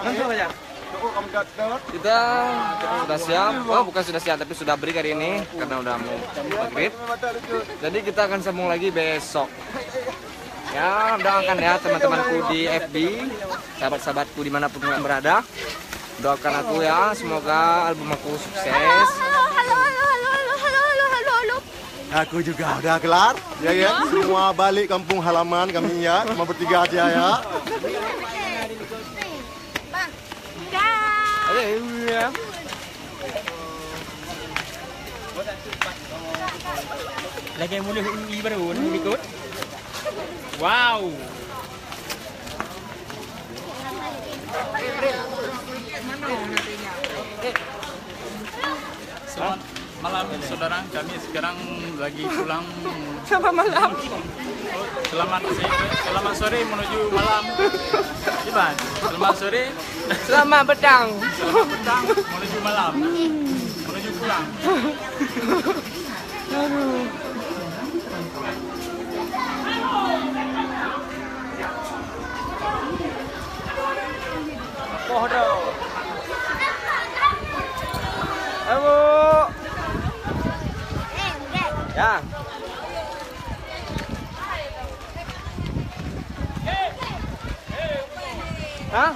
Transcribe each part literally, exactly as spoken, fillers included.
Langsung aja. Kita sudah siap. Oh, bukan sudah siap, tapi sudah break hari ini karena udah mau maghrib. Jadi kita akan sambung lagi besok. Ya, doakan ya teman-temanku di F B, sahabat-sahabatku dimanapun kalian berada. Doakan aku ya, semoga album aku sukses. Aku juga udah kelar, ya kan? Semua balik kampung halaman kami ya, cuma bertiga aja ya. Lagi mulai U I baru, nak ikut. Wow. Selamat malam, saudara. Kami sekarang lagi pulang. Selamat malam. Selamat si-, selamat sore menuju malam. Iban, selamat sore. Selamat petang. Selamat petang menuju malam. Menuju pulang. Aduh. Poh dah. Ayo, Bu. Ya. Hah?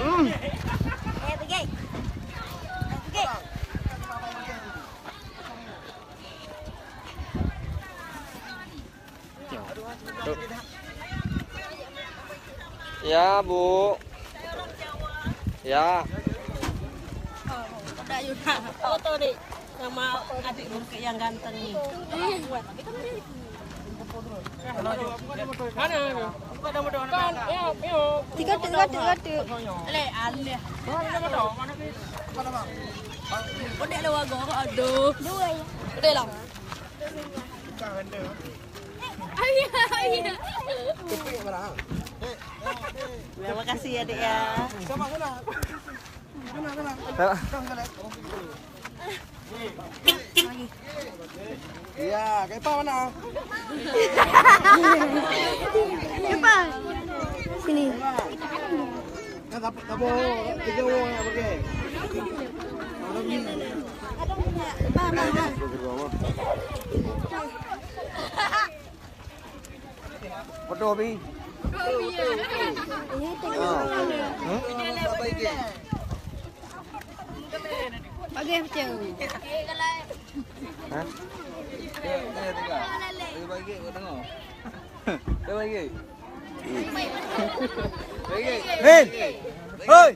Hmm. Ya, Bu. Ya. Ada Yuna. Foto, Dek. Sama adik bungkuk yang ganteng ni. Mana? Kan, ya, ya. Tiga tu, tiga tu, tiga tu. Leh, aleh. Udah lah, warga. Aduh. Dua ya. Udah lah. Ayah, ayah. Terima kasih ya, Dek, ya. Sama, sama. Sama, sama. Sama, sama. Iya, Kak Ipah mana? Ipah. Sini. Kan tak, tak boleh. Tiga orang nak pakai. Ipah, Ipah, Ipah. Foto, Bi. Ini tengok. Ah. Hmm? Bagus macam. Hah? Bagi, bagi, tengok. Bagi. Bagi. Min! Hoi!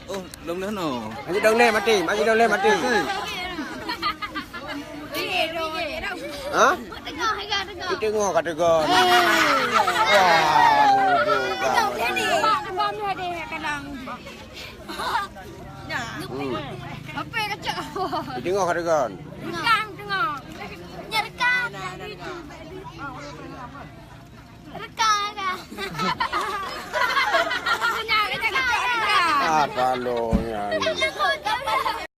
Oh, belum dah no. Maju dong leh mati, maju dong leh mati. Ha? Di tengah kata kau. Wah, bodoh kau. Hmm. Apa yang kacau? Di tengah kata kau. Tengah, tengah. Nyerekam. Rekam, rekam. Ah, talonya ni.